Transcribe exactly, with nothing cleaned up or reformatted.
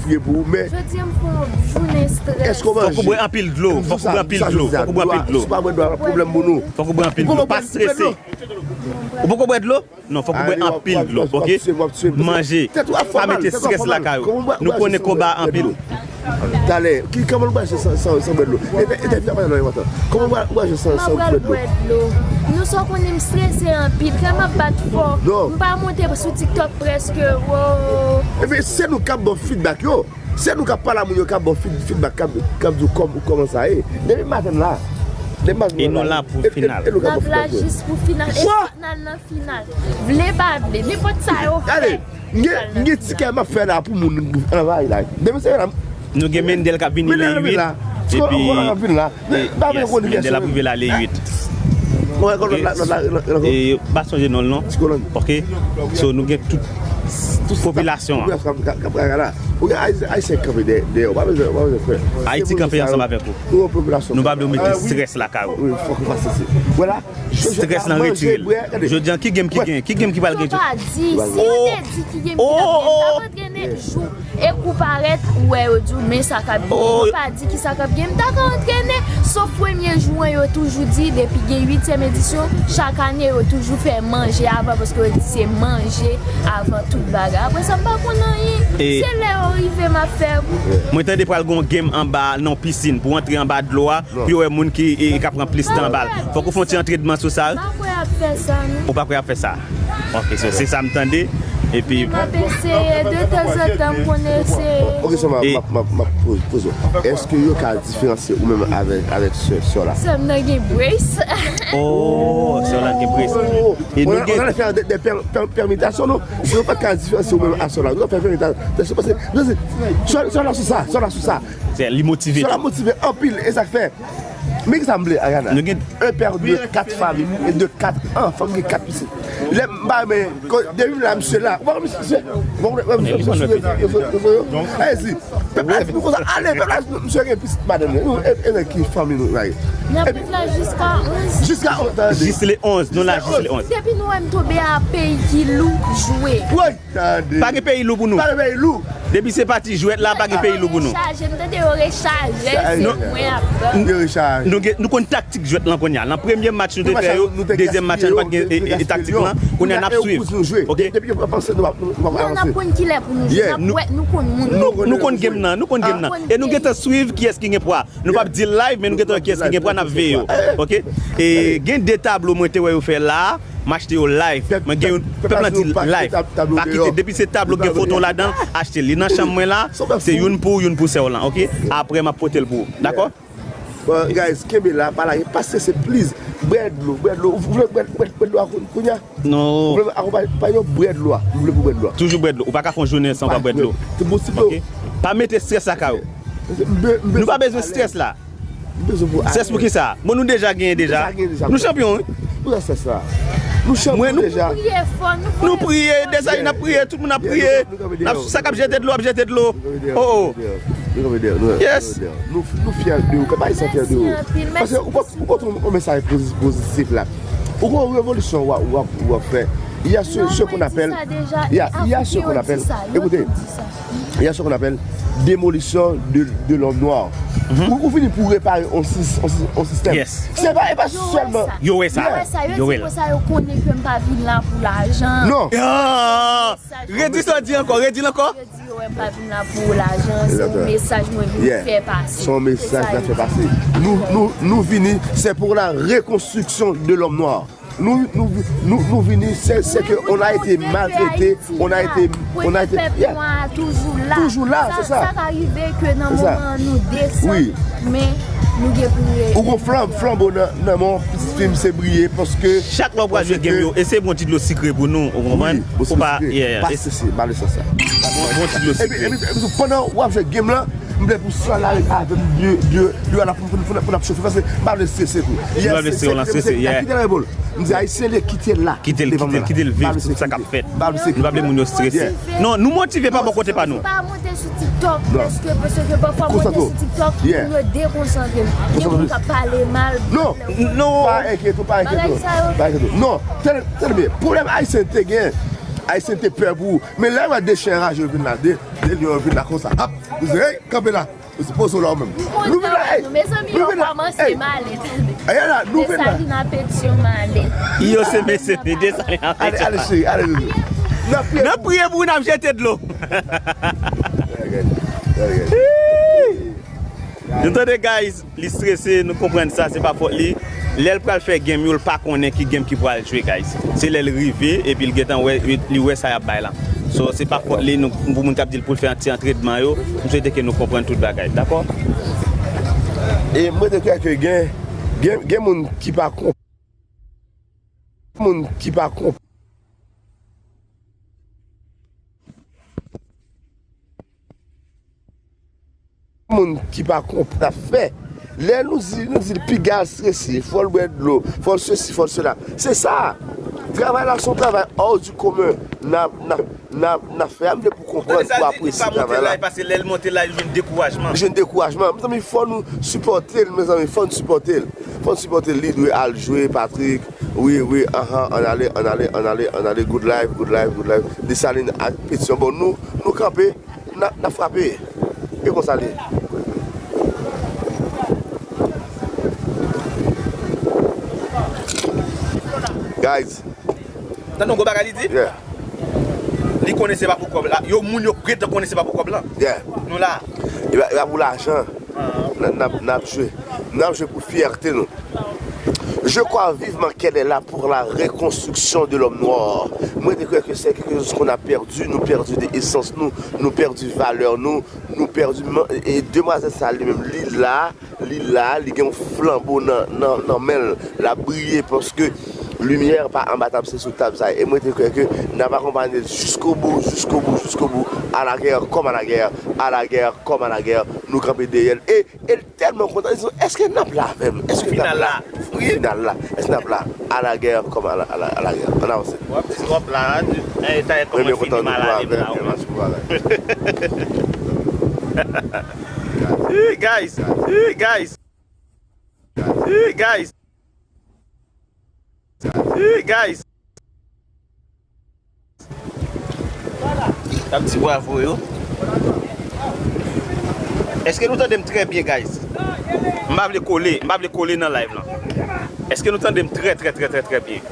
Gen pou ou, men Jodi a m fè yon jounen strès. Èske w manje? Fòk ou bwè anpil dlo. Fòk ou bwè anpil dlo. Fòk ou bwè anpil dlo. Si w pa bwè dlo, a pwoblèm pou nou. Fòk ou bwè anpil dlo. Pa strese. Ou poko bwè dlo? Ou poko bwè dlo? Non, fòk ou bwè anpil dlo, oke? Manje. Pa mete strès lakay ou. Nou konnen konba anpil. Talè, ki, kòman nou pral san, san, san bwè dlo? Entè-, entèvyou ap pase nan yon tan. Kòman w pral, w pral jwe san, san bwè dlo? Mwen pral bwè dlo. Nou sa w konnen m strese anpil, kè m ap bat fò. Non. M pa monte sou TikTok prèske, wo. Ebyen, se nou k ap ba w feedback yo. Se nou k ap pale a moun yo, k ap ba w feed-, feedback, k ap, k ap di w kòm-, kòman sa ye. Depi maten m la. Depi maten m la. E nou la pou final. E, e nou k ap ba w feedback yo. N ap la jis pou final. E fòk n al nan final. Vle pa vle, nenpòt sa yo fè. Gade, m gen, m gen tikè m ap fè la pou moun anvayi la. Demen se la. Nou gen Mendel k ap vini le uit. Epi, e, yes, Mendel ap rive la le uit. E, pa sonje non l non. Oke? So, nou gen tout, tout popilasyon an. Ayisyen kanpe dèyè, dèyè, pa bezwen, pa bezwen pè. Ayiti kanpe ansanm avèk ou. Nou pa vle w mete strès lakay ou. Strès lan retire l. Jodi an, ki game ki gen? Ki game ki pral gen? Yo pa di. Si yo te di ki game ki t ap gen, m t ap antrene jou. E kou parèt, ou wè yo di w, men sa k ap gen. Yo pa di ki sa k ap gen. M ta ka antrene, sof premye jou an, yo toujou di, depi gen uityèm edisyon, chak ane, yo toujou fè manje avan, paske yo di se manje avan tout bagay. Apre sa, m pa konn anyen. Se lè yo rive, m ap fè. Mwen tande pral gen yon game anba, nan yon pisin, pou antre anba dlo a, pou yo wè moun ki, e, k ap pran plis tan anba l. Fòk ou fè yon ti antrenman sou sa. M pa kwè y ap fè sa, non. Ou pa kwè y ap fè sa? Ok, so, se sa m tande. Epi m ap eseye, de tanzantan, m konn eseye. Ok, so, m ap, m ap, m ap, m ap poze, poze w. Èske yo ka diferansye ou menm avèk, avèk sè, sè w la? Sè m nan gen brace. Oh, sè w la gen brace. E nou gen, on a fait des, des per-, per-, permutations, non? Si yo pa ka diferansye ou menm a sè w la, nou fè permutasion. Paske, paske, sè, sè w la sou sa, sè w la sou sa. Se li motive tou. Sè w la motive anpil, e sa k fè. Men ki sa m vle, Ariana. Nou gen un père de quatre familles et de quatre enfants, m gen kat pitit. Lè m ba men, depi m la, misye la. Ou pa wè misye, misye? Ou pa wè misye, misye sou rezo, rezo, rezo yo? Ayiti. Pèp la, nou konsa, ale, pèp la, misye gen pitit madanm li. Nou, e, e, ki fanmi nou la ye? N ap viv la jiska onz. Jiska onz, tande. Jis le onz, nou la jis le onz. Depi nou wè m tonbe a peyi ki lou, jwe. Woy, tande. Pa gen peyi lou pou nou. Pa gen peyi lou. Depi se pati jwèt la, pa gen peyi lou pou nou. Yo rechaje, m tande yo rechaje, se mwen ap pran. Yo rechaje. Nou gen, nou konn taktik jwèt lan kounye a. Nan premye match nou te fè yo, dezyèm match la nou pa t gen, e, e, e, taktik lan. Kounye a n ap swiv. Ok? Depi yo pa panse nou pa, nou pa avanse. Non, n ap konn kilè pou nou jwe, n ap wè, nou konn moun yo. Nou, nou konn game nan, nou konn game nan. E nou gentan swiv kiyès ki gen pwa. Nou p ap di l live, men nou gentan wè kiyès ki gen pwa, n ap veye yo. Ok? E gen de tablo mwen te wè yo fè la, m achte yo live. Mwen gen youn, pèp la di live. Pa kite, depi se tablo ki gen foto ladan l, achte l. Li nan chanm mwen la, se youn pou ou, youn pou sè w lan, ok? Apre, m ap pote l pou ou. Dakò? Bon, guys, kenbe la, pa lage, pa strese, please. Bwè dlo, bwè dlo. Ou vle bwè, bwè, bwè dlo a kou-, kounye a? Non. Ou vle akonpaye, pa yo bwè dlo a. Ou vle pou bwè dlo a. Toujou bwè dlo. Ou pa ka fè yon jounen san w pa bwè dlo. Ok? Pa mete strès lakay ou. Nou pa bezwen strès la. Strès pou kisa? Bon, nou deja genyen deja. Nou chanpyon, wi. Pou sa strès la. Nou chanpyon deja. Nou priye, Desaline ap priye, tout moun ap priye. Sa k ap jete dlo, ap jete dlo. Oh, oh. Yes. Nou, nou fyè de ou. Pèp ayisyen fyè de ou. Paske ou pot, ou pot yon, yon mesaj pozi-, pozitif la. Ou gon revolisyon w ap, w ap, w ap fè. Il y a ce, ce qu'on appelle, il y a, il y a ce qu'on appelle, écoutez, il y a ce qu'on appelle démolition de, de l'homme noir. Ou, ou vini pou repare yon sis-, yon sis-, yon sistèm. Se pa, e pa sèlman. Yo wè sa. Yo wè sa. Yo di konsa yo konnen ke m pa vin la pou lajan. Non. Redi sa w di ankò, redi l ankò. Yo di yo wè m pa vin la pou lajan, se yon mesaj mwen vin fè pase. Se yon mesaj mwen fè pase. Nou, nou, nou vini, c'est pour la reconstruction de l'homme noir. Nou, nou, nou, nou vini, c'est, c'est que on a été maltraité, on a été, on a été, yeah. Toujou la. Toujou la, se sa. Sa ka rive ke nan moman nou desann, men nou gen pou nou. Ou gon flanm, flanbo nan, nan men w, pitit fi m se briye, paske. Chak lè w pral jwe game yo, eseye bon ti dlo sikre pou nou, ou konprann? Ou pa, yeah, yeah. Pa strese, pa nan sans sa. Bon ti dlo sikre. Epi, epi, epi, pandan w ap jwe game lan, m vle pou sè w la ret avè m de, de, de, la pou, pou, pou, pou n ap chofe, paske m pa vle strese tou. M pa vle strese, w lan strese, yeah. Kite l repole. M di Ayisyen li ye, kite l la. Kite l, kite l, kite l viv tout sa k ap fèt. Nou pa vle moun yo strese. Non, nou motive pa bò kote pa nou. M pa monte sou TikTok, paske, paske pafwa m monte sou TikTok, moun yo dekonsantre m. Gen moun k ap pale mal. Non, non. Pa enkyete w, pa enkyete w. Pa enkyete w. Non, tande, tande byen. Pwoblèm Ayisyen te gen, Ayisyen te pè pou ou. Men lè yo wè de chen raje yo vin la, de, de lyon yo vin la konsa. Ap, ou se, hey, kanpe la. Ou se poze w la ou menm. Nou vin la, hey, nou vin la, hey. Ayala, nou vin la. Desalin a Petyon m ale. Yo se mesye, Desalin a Petyon. Ale, ale, cheri, ale, bebe. N ap priye pou ou, n ap jete dlo. Nou tande, guys, li strese, nou konprann sa, se pa fòt li. Lè l pral fè game yo, l pa konnen ki game ki pral jwe, guys. Se lè l rive, epi l gentan wè, li wè sa y ap bay la. So, se pa fòt li, nou, pou moun k ap di l pou l fè ti antrenman yo, m swete ke nou konprann tout bagay, dakò? E mwen te kwè ke gen, gen, gen moun ki pa konp-, moun ki pa konp-, moun ki pa konprann sa fè. Lè nou di, nou di l piga l strese, fò l bwè dlo, fò l sesi, fò l sela. Se sa. Travay la se yon travay hors du commun. N ap, n ap, n ap, n ap fè a, m vle pou konprann, pou apresye travay la. Li pa monte la, li jwenn dekourajman. Li jwenn dekourajman. Mezanmi, fò nou sipòte l, mezanmi, fò n sipòte l. Fò n sipòte l, li dwe al jwe, Patrick. Wi, wi, anhan, ann ale, ann ale, ann ale, ann ale, good life, good life, good life. Desalin ak Petyon, bon, nou, nou kanpe. N ap, n ap frape. E konsa l ye. Guys. Tande yon gwo bagay li di? Yeah. Li konnen se pa pou kòb la. Yo, moun yo pretann konnen se pa pou kòb la. Yeah. Nou la. E pa, e pa pou lajan. N ap, n ap, n ap jwe. N ap jwe pou fyète nou. Je crois vivement qu'elle est là pour la reconstruction de l'homme noir. Mwen te kwè ke se quelque chose qu'on a perdu, nou pèdi de esans nou, nou pèdi valè nou, nou pèdi man-, e demwazèl sa li menm, li la, li la, li gen yon flanbo nan, nan, nan men l, l ap briye paske limyè pa anba tab, se sou tab sa. E mwen te kwè ke n ap akonpaye l jusqu'au bout, jusqu'au bout, jusqu'au bout, à la guerre comme à la guerre, à la guerre comme à la guerre, nou kanpe dèyè l. E E l tèlman kontan, li di, èske n ap la avè m? Èske n ap la? Pou final la. Èske n ap la? À la guerre comme à la, à la, à la guerre. Ann avanse. W ap di, w ap la, eh, ta yè kòman fini mal ale m la, wi. Hey, guys! Hey, guys! Hey, guys! Hey, guys! N ap di bravo yo. Èske nou tande m trè byen, guys? M pa vle kole, m pa vle kole nan live lan. Èske nou tande m trè, trè, trè, trè, trè byen?